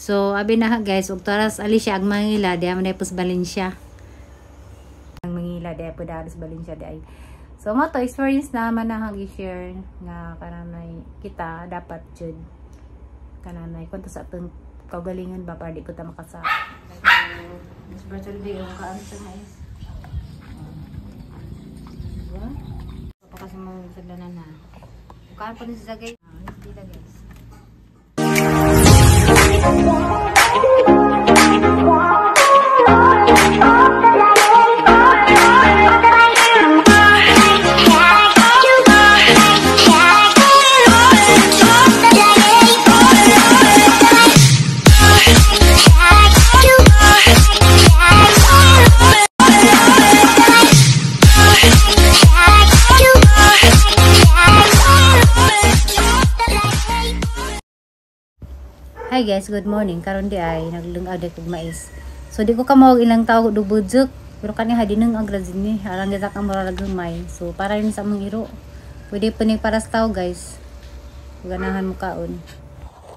So abi na guys, ug taras Alicia ag Mangila diha man pos Valencia. Ang Mangila diha po daris Valencia diay. So mo to experience na man na gi-share nga kananay kita dapat jud kananay kwento sa atong kaugalingon ba para di ko ta makasa. So, Miss Bartolbe yung kaan sa mais. Diba? Kasi mo sa danan na. Bukaan po ni sa guys. Dila guys. Hi guys, good morning. Karon di ay naglungag di kog mais. So di ko kamawag ilang tawag dubudjok, pero kani ha dineng ang grazin ni arang gazak ang murag gamay. So para rin sa among iro. Pwede po ni para sa tao guys. Ganahan mo kaon.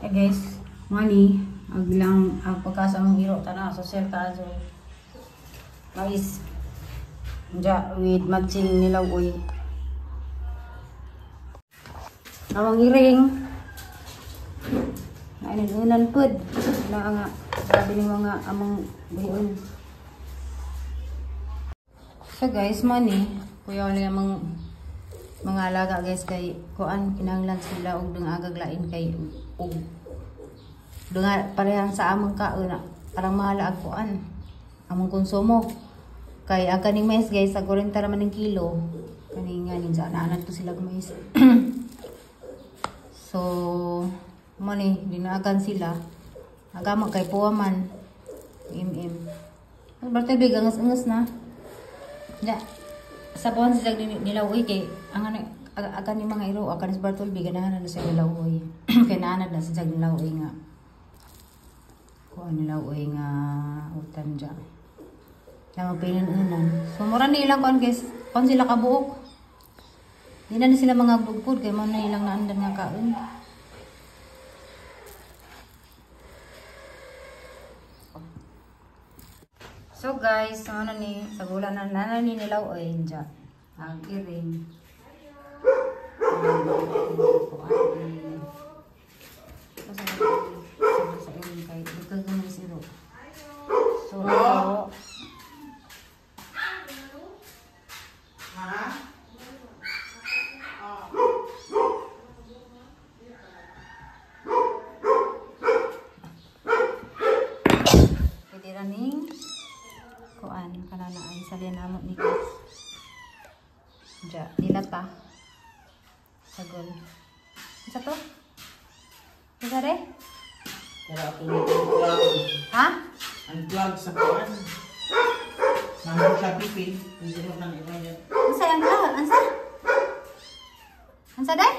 Hey guys, money aglang ang pagka sa among iro tana so sir ta so mais. Ja with matching nilaw oy. Awang iring. Ay, unan pud na nga grabe ni mga among buhion. So guys, money kuya ni among mga alaga guys kay kuan kinahanglan sila og dungagag lain kay og dunga parehang sa among kaon arang mahala ag kuan among konsumo kay ang kaning mais guys ag 40 ra man ang kilo kaning nga ninja naanan to sila mais. So money dinaagan sila agama kay puwa man mm Bartolbe angas-angas na ja sa buwan sila nilaw kay ang ano agan ni mga iro akan si Bartolbe ganahan na sa nilaw kay naanad na sa nilaw nga kuan nilaw nga utan ja lama pinunan. So mura ni ilang kuan guys kuan sila kabuok di na sila mga bugpud kay mo na ilang naandan nga kaon. So guys, ano ni sa gula na ni nilaw oy nja. Ang iring. Sa iring kay dukag man siro. So pwede raning kuan kanana ay salyan namo ni guys. Ja, dilata. Sagol. Isa to? Isa re? Pero ako unplug. Ha? Unplug sa kuan. Nang sa pipil, hindi mo nang iba yan. Unsa ang ka? Unsa? Unsa dai?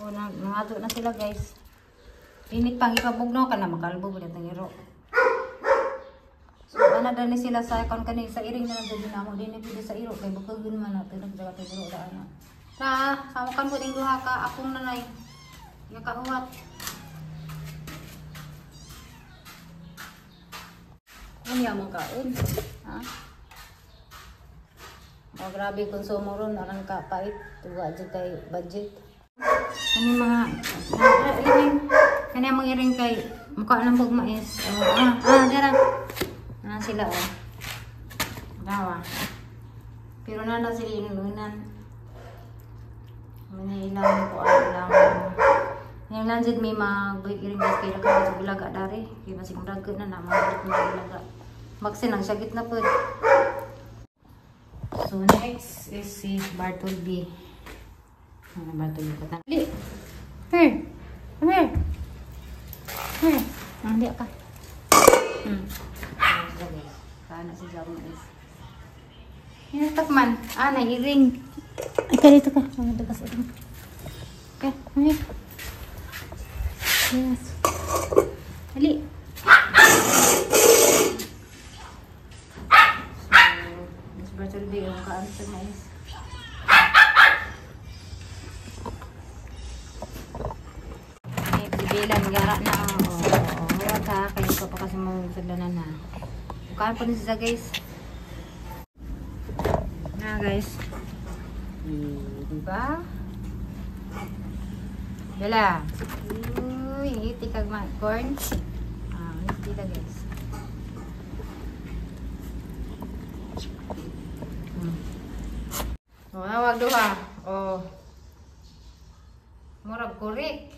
Oh, nangadto na sila guys. Init pang ipabugnaw ka na makalbo ba natang iro. So ana dani sila sa kon kani sa iring na nandun na ako dinhi pwede sa iro kay bukag man nato nagjaga tay iro ra ana. Ta sawakan po ning duha ka akong nanay. Ya kahuwat. Unya man kaon. Ha? Oh, grabe konsumo ron arang ka pait tuwa jud kay budget. Kani mga iring kani among iring kay mukha nang pag mais. Oh, dara. Na sila oh. Dawa. Pero na na sila inunan. Mani ilang ko ilang. Ilang jud may magbuhi iring guys kay nagka sa ilaga dari. Kay basig dagko na na mga ilaga. Magsinang siya gitna pud. So next is si Bartolbe. Ano Bartolbe ka ta? Here. Come here. Here. Hindi ka. Kaano si Jabong is. Hinatak man. Ah, nairing. Ay, ka dito ka. Mga dagas ito. Okay, come here. Yes. Dali. So, Miss Bartolbe, yung kaan sa mais. Saglanan na. Bukaan po ni siya, guys. Na, guys. Diba? Bella. Uy, ngiti kag corn. Ah, ngiti ta, guys. Oh, nawag duha. Oh. Murag kurik.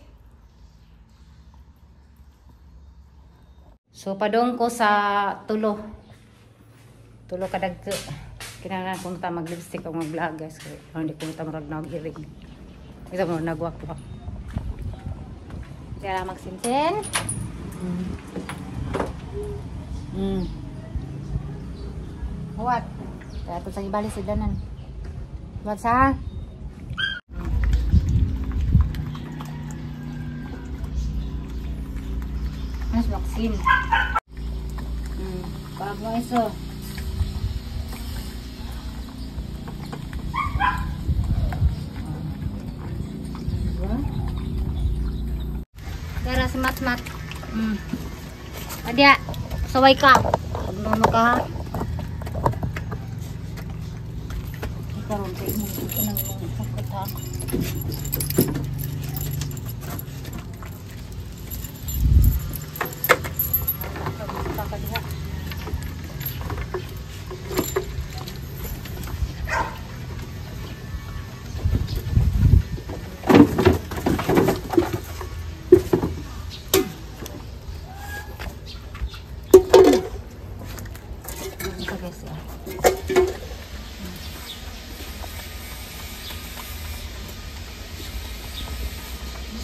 So padong ko sa tulo. Tulo kadagko. Kinahanglan ko ta mag-lipstick o mag-vlog, guys. Kay hindi ko ta murag nag-iring. Isa mo nagwak-wak. Kaya magsinsin. What? Kaya ito sa ibali sa danan. What sa? Mas vaksin. Pag mo iso. Tara si Matmat. Adya, saway ka. Pagnuno ka ha. Karon kay mo nang sakot ha.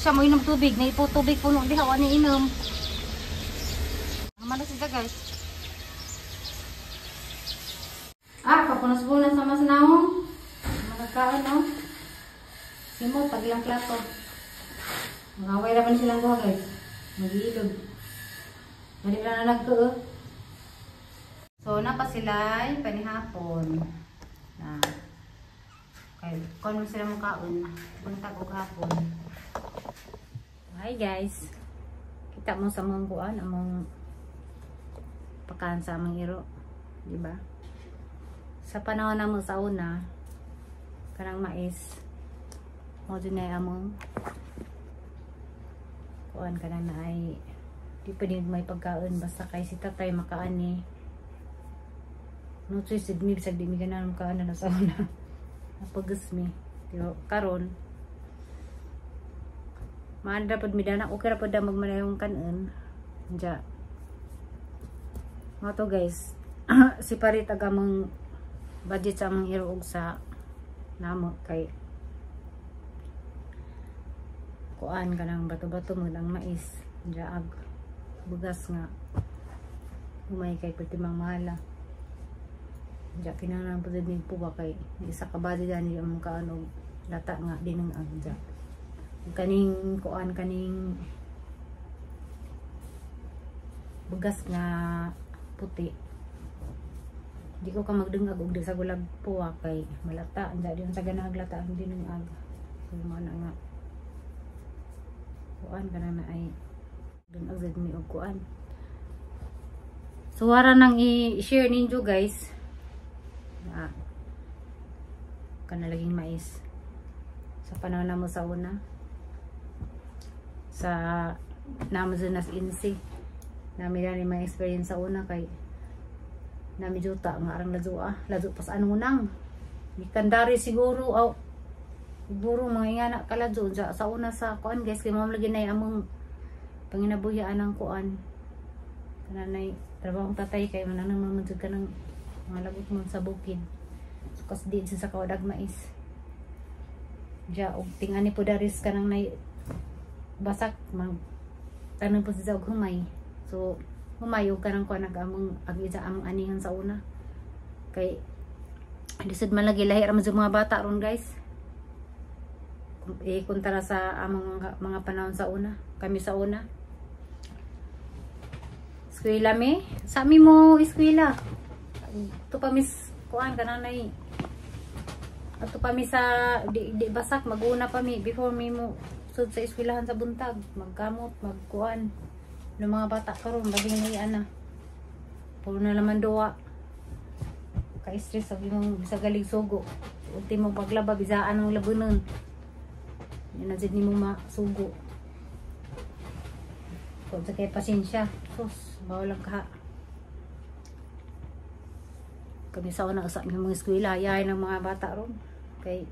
Siya mo inom tubig, naipo tubig puno diha wa ni inom. Ang malas siya, guys. Ah, kapunas-punas sa mas naong. Magkaon no. Simo pagilang plato. Mga away ra man silang duha, guys. Magilog. Dali na nagko. So na pa sila panihapon. Na. Kay kon sila mo kaon, buntag og hapon. Hi guys. Kita mo sa mong kuan, among pakan sa among iro, di ba? Sa panahon namo sa una, kanang mais mo jud na among kuan kanang na ay di pa din may pagkaon basta kay si tatay makaani. No choice jud mi bisag di mi ganahan makaon na sa una. Napagas mi. Pero karon maanda pod mi dana, okay ra pod magmanayong kanon. Diya. Mga to guys, si parit aga mong budget sa among iro og sa namo kay kuan kanang bato-bato mo ang mais. Diya ag bugas nga umay kay pertimang mahala. Diya kinahanglan pod ni puwa kay isa ka budget ani among kaon og lata nga dinang ag diya. Kaning kuan kaning bugas nga puti di ko ka magdungag og di sa gulag puwa kay malata anja di sa ganang lata ang dinungag. So mo na nga kuan kana na ay dungag jud mi og kuan. So wara nang i-share ninyo guys na kana laging mais sa panahon namo sa una sa namo dyan nas insi nami na ni mga experience sa una kay nami juta nga arang ladyo ah ladyo pas anunang mikandari siguro aw siguro mga ingana kaladyo sa una sa kuan guys kay mao lagi nay among panginabuhian ang kuan kananay trabahong tatay kay mananang man jud kanang mga lagot mo sa bukid. So kas di sa kawadag mais ja og tingani po daris kanang nay basak mag tanom po siya og humay. So humay og kanang kuan nag-among ag isa among anihan sa una kay lisod man lagi lahi ra man mga bata ron guys. Kuntara sa among mga panahon sa una, kami sa una. Eskwela mi, sa mi mo eskwela. Ito pa mis kuan kananay. Ato pa mi sa di basak maguna pa mi before mi mo sud sa eskwelahan sa buntag, magkamot, magkuan. Ng mga bata karon baging ni ana. Puro na naman duwa. Ka-stress og imong bisag galig sugo. Ultimo paglaba bisaan ang labunon. Yan na jud nimo masugo. Kung sa kay pasensya. Sus, bawal lang ka. Kami sa una sa aming mga eskwela, yahay ng mga bata ron. Kay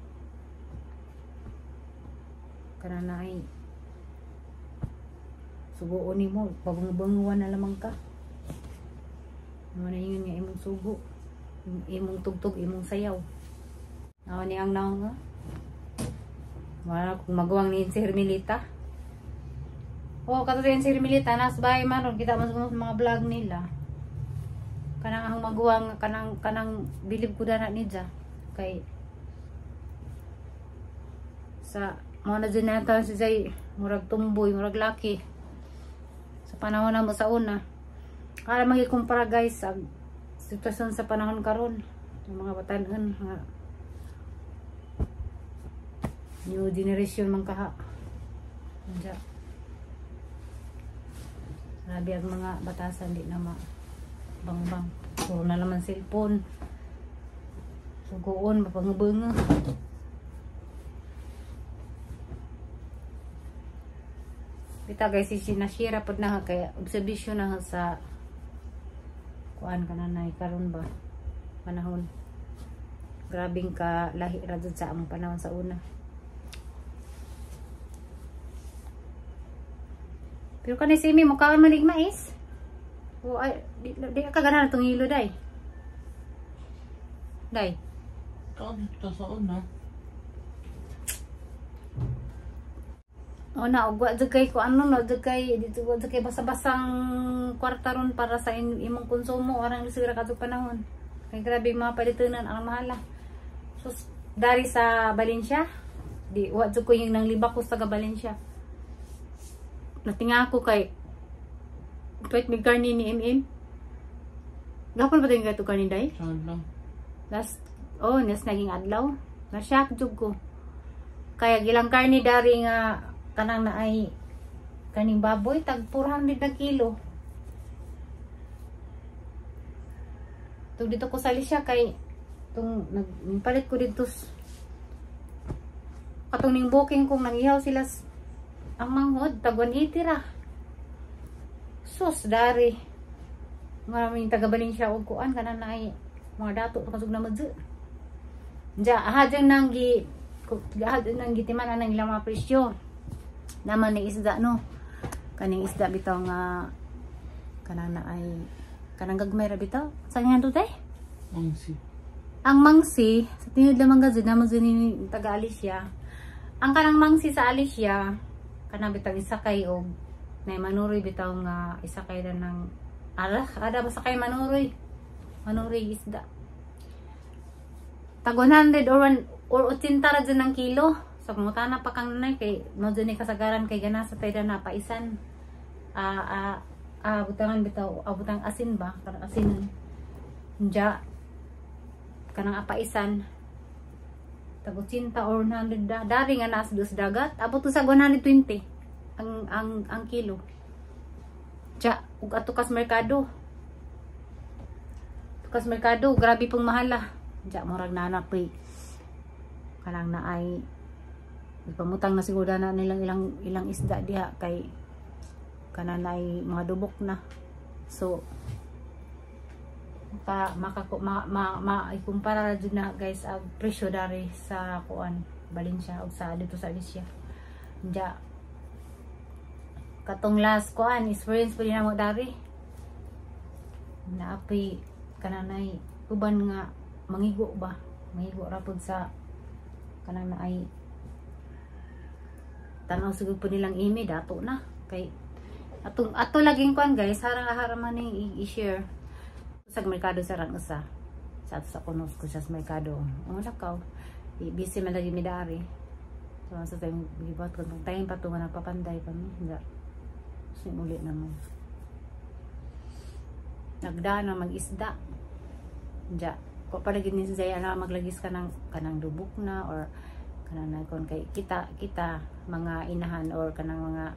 kananay sugoon nimo, pabangabanguan na lamang ka. Ano na yun nga imong sugo, imong tugtog, imong sayaw. Ako ni ang naong nga. Wala kung magawang ni si Hermelita. Oh, kato si Hermelita, nas bahay man ron, kita man sa mga vlog nila. Kanang ang maguwang, kanang bilib ko dana ni ja. Kay sa mga na dyan na si Zay, murag tumboy, murag laki. Sa panahon na mo sa una. Kaya magikumpara guys sa sitwasyon sa panahon karon, ang mga batanon nga new generation man kaha. Diya. Grabe ang mga batasan, di na ma bangbang. Puro na naman cellphone. Sugoon, mapangabanga. Kita guys, si sinashira pod na kaya observation na sa kuan ka na karon ba panahon. Grabing ka lahi ra jud sa among panahon sa una. Pero kani si Amy mukha man nig mais. O ay di ka ganahan tong hilo day. Day. Kaon ta sa una. O na, og wa jud kay ko ano no, jud kay dito wa jud kay basa-basang kwarta ron para sa imong konsumo arang lisura kadtong panahon. Kay grabe mga palitunan ang mahala. So dari sa Valencia, di wa jud ko yung nang libak ko sa taga Valencia. Natinga ako kay kahit may karni ni MM. Gapon ba tayong gato karni day? Adlaw. Last, oh, nas naging adlaw. Na-shock jud ko. Kaya gilang karni dari nga kanang na ay kaning baboy tag 400 na kilo. Tug dito ko sa Alicia kay tung nagpalit ko dito katong ning booking kong nangihaw sila ang manghod tag 180 ra. Sus dari maraming taga Valencia og kuan kanan na ay mga dato pasug na madzu. Diya aha dyan nang gitiman anang ilang mga presyo. Naman ni isda no. Kaning isda bitaw nga kanang na ay kanang gagmay ra bitaw. Sa nga to tay? Mangsi. Ang mangsi sa tinud lamang gazud naman jud ni taga Alicia. Ang kanang mangsi sa Alicia kanang bitaw isakay og nay manuroy bitaw nga isakay ra ng ala ada ba sakay manuroy. Manuroy isda. Tag 100 or 1 or 80 ra jud ng kilo. So pangutana pa kang nanay kay mo jud ni kasagaran kay gana sa tayda na paisan. Butangan bitaw, butang asin ba? Kanang asin. Nja kanang apaisan. Tag 80 or 100 da. Dari nga naas dos dagat, abot to sa 120 ang kilo. Tja, ug ato kas merkado. Tukas merkado, grabe pong mahala. Tja, murag nanapoy. Kanang naay ipamutang na siguro na nilang ilang isda diha kay kanan ay mga dubok na. So ikumpara ra jud na guys ang presyo dari sa kuan Valencia og sa dito sa Alicia. Diya katong last kuan experience pud namo dari. Naapoy kananay uban nga mangigo ba? Mangigo ra pud sa kanang naay tanaw siguro po nilang ime dato na kay atong ato laging kuan guys harang man ning i-share sa merkado sa rang usa sa ato sa kunos ko sa merkado ang lakaw busy man lagi mi dari so sa time gibuhat ko tong time pa to nga nagpapanday pa mi so uli na mo nagda na mag-isda diya ko pa lagi ni Zaya na maglagis ka ng kanang dubok na or kanang na kon kay kita mga inahan or kanang mga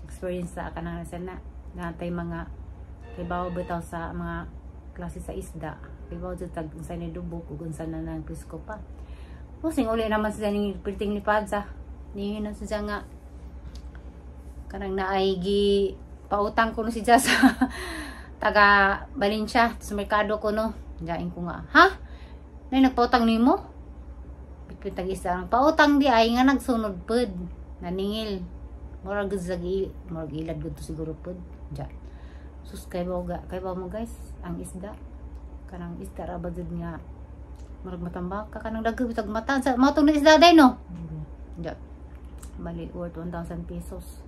experience sa kanang sana natay mga kibaw bitaw sa mga klase sa isda. Kay jud tag unsa ni dubok ug unsa na nang presko pa. Pusing uli naman siya ning perting lipadza. Niingon na siya nga kanang naay gi pautang ko no si sa taga Valencia sa merkado ko no. Jain ko nga, ha? Nay nagpautang nimo? Bitbit tag isda. Pautang di ay nga nagsunod pud. Naningil. Murag gud murag ilad gud to siguro pud. Ja. Sus kay ba mo guys ang isda. Kanang isda ra ba jud nga murag matambaka kanang dagko bitag mata sa mao tong isda day no. Ja. Bali worth 1,000 pesos.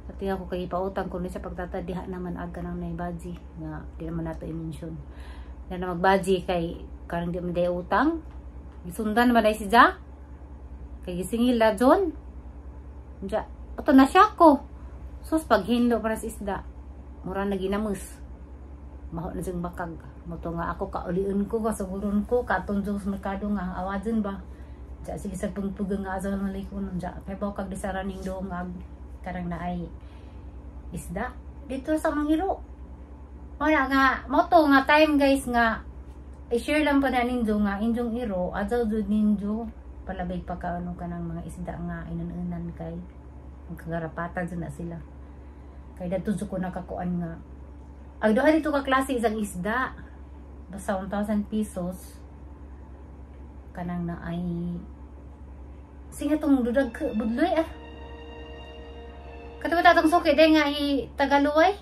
Pati ako kay pautang ko ni sa pagtatadiha naman ag kanang nay baji nga di naman nato i-mention. Na magbaji kay karang di man day utang. Gisundan man day si Ja. Kay gisingil la John. Ja, ato na siya ko. Sus paghinlo para sa isda. Mura na ginamos. Maho na siyang bakag. Moto nga ako kaulion ko, kasuguron ko, katunjong sa merkado nga awadin ba. Ja sige sa pungpugang nga azaw ng likon ja. Kay baw kag disaraning doong ag karang naay isda dito sa Mangiro. Wala nga moto nga time guys nga i-share lang pa na ninyo nga inyong iro adyaw jud ninyo palabig pa ka ano kanang mga isda nga inununan kay magkagarapatan jud na sila. Kay dadto jud ko nakakuan nga ang duha dito ka klase isang isda basta 1,000 pesos kanang naay singa tong dudag budloy ah. Kato ba tatong suki day nga i Tagaluay?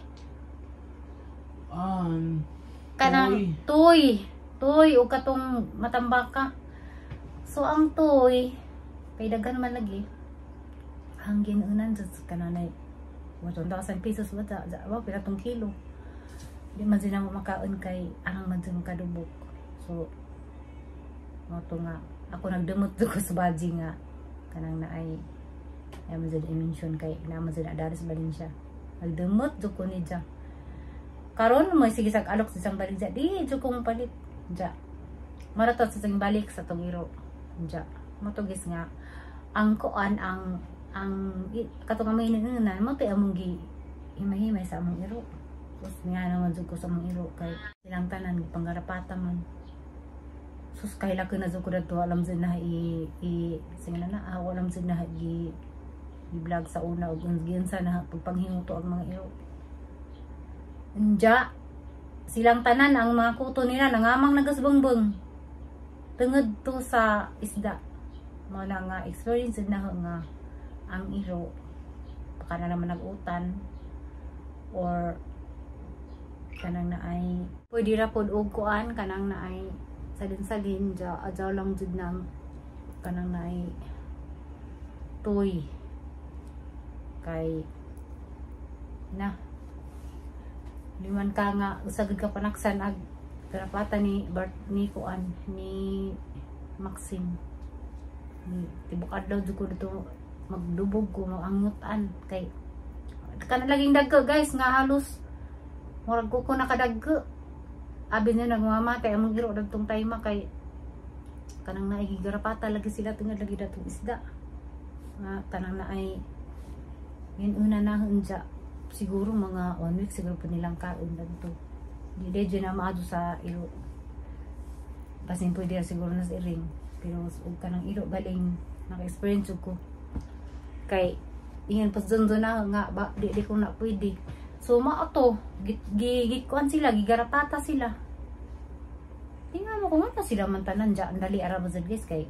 Kanang tuy. Tuy o katong matambaka. So ang tuy kay daghan man lagi. Ang ginunan jud kananay 1,000 pesos ba ta? Wa pila tong kilo. Di man sila makaon kay arang man jud kadubok. So mo to nga ako nagdumot ko sa baji nga kanang naay ay man jud i-mention kay naman jud adari sa Valencia. Nagdumot jud ko ni ja. Karon mo sige sag alok sa isang balik ja. Di jud ko palit ja. Maratot sa isang balik sa tong iro ja. Matugis nga ang kuan ang katong amay inunan mo tay among gi himay-himay sa among iro. Sus nga naman jud ko sa among iro kay silang tanan gipanggarapata man. Sus kay laki na jud ko dadto alam jud na i sige na ako alam jud na gi i-vlog sa una og giunsa na pagpanghinguto ang mga iro. Unja silang tanan ang mga kuto nila nangamang nagasbangbang tungod to sa isda. Mao na nga experience na nga ang iro baka na naman nag-utan or kanang naay pwede ra pod og kuan kanang naay salin-salin ja adyaw lang jud nang kanang naay tuy kay na liman ka nga usa gud ka panaksan ag karapatan ni Bart ni kuan ni Maxim ni tibok adlaw jud ko dito magdubog ko magangutan kay kana laging dagko guys nga halos murag ko nakadagko abi niya nagmamatay among iro dagtong time kay kanang naigigarapata lagi sila tungod lagi datong isda nga kanang naay yun una na hunja siguro mga 1 week siguro po nilang kaon dagto di dyan na maadto sa iro basin pwede siguro na sa iring pero ug kanang iro galing naka-experience ko kay ingan pas dun na nga ba di ko na pwede. So mao to gikuan sila gigarapata sila. Tingnan mo kung ano sila man tanan ja ang dali ara ba guys kay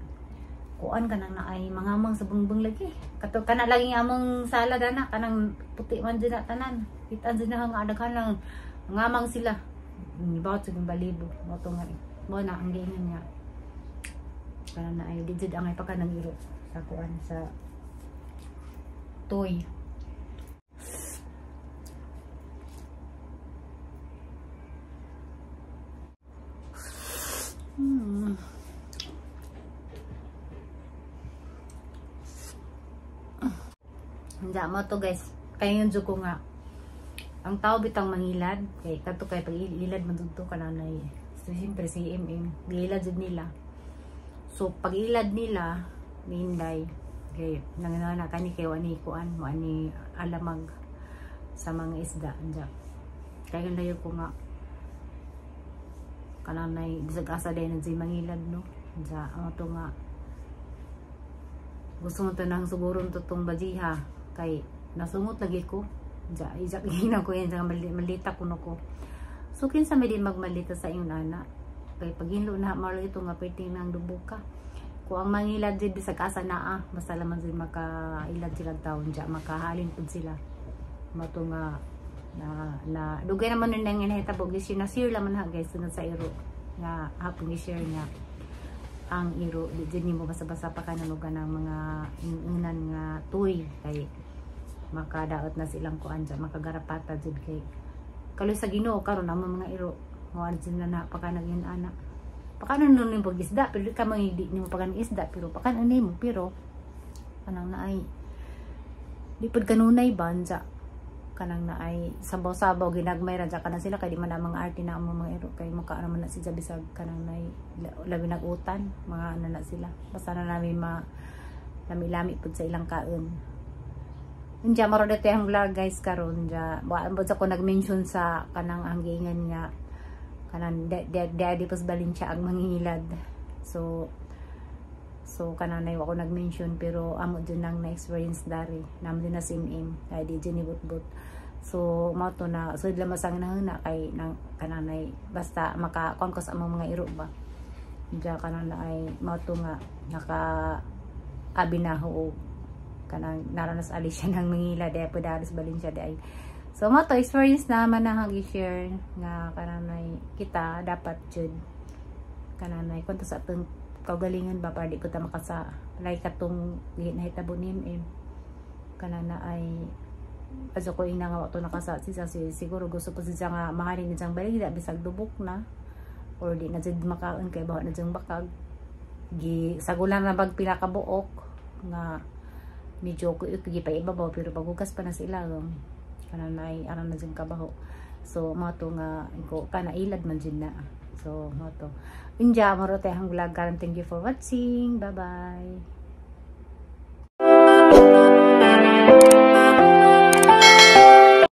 kuan kanang naay mangamang sa bungbong lagi. Kato kana lagi among salad ana kanang puti man jud na tanan. Kitan jud na nga daghan lang ngamang sila. Bawat sa balibo mo to nga mo na ang giingon nga. Kanang naay di jud angay pa kanang iro sa kuan sa toy. Hindi mo to guys. Kaya yun ko nga ang tao bitang mangilad kay kadto kay pag ilad man dudto kananay. So siyempre si MM gilad jud nila. So pag ilad nila ninday kay nangana kani kay wani kuan mo ani alamag sa mga isda anja. Kaya layo ko nga Kanang nay bisag asa day na mangilad, no. Sa ano to nga gusto mo to nang suguron to tong bajiha kay nasungot lagi ko. Ja, ijak gina ko yan sa malita kuno ko. So kinsa may din magmalita sa ingon ana kay paghinlo na maro ito nga perting nang dubog ka. Kung ang mangilad jud bisag asa naa, basta laman jud makailad sila taon ja, makahalin pud sila. Mato nga na na dugay naman nun nang nahitabo gi na share laman ha, guys, sunod sa iro nga hapon gi-share nga ang iro di jud nimo basta-basta pa kanon og kanang mga inunan nga tuy kay makadaot na silang kuan dyan, makagarapata jud kay kaloy sa Ginoo. Karon amo mga iro mo jud na na pakanag yun ana, pakanon nun yung pag-isda, pero di ka man di nimo pakanon isda, pero pakanon nimo, pero kanang naay di pud kanunay ba anja kanang naay sabaw-sabaw ginagmay ra kana sila kay di man ang mga arte na amo mga iro kay mukha naman na si bisag kanang nay labi nag-utan mga ano na sila, basta na namin ma lami-lami pud sa ilang kaon. Unja maro dito ang vlog, guys, karon ja wa mo ko nag-mention sa kanang ang giingan nga kanang daddy pos Valencia ang mangingilad. So kanang nay wa ko nag-mention, pero amo jud nang na-experience dari namo din na sim kay di jud ni but. So mao to na sud lamas ang nahuna kay nang kanang nay basta maka kuan ko sa among mga iro ba diya kanang na ay mao to nga naka abi na ho kanang naranas ali siya ng Mangila di po daris Valencia di ay. So mo to experience naman na hang i-share nga kanang nay kita dapat jud kanang nay kwento sa atong kaugalingon ba para di ko ta makasa like katong nahitabo ni MM kanang na ay aso ko ina nga wato nakasa siya si siguro gusto po siya nga mahalin ni siyang balida bisag dubok na or di na jud makaon kay bawa na jud bakag gi sagulan na bag pila ka buok nga medyo ko gipaibabaw, pero paghugas pa na sila kanang nay aran na jud kabaho. So mo to nga ko kana ilad man jud na. So mo to, inja maro tay ang vlog karon. Thank you for watching. Bye bye.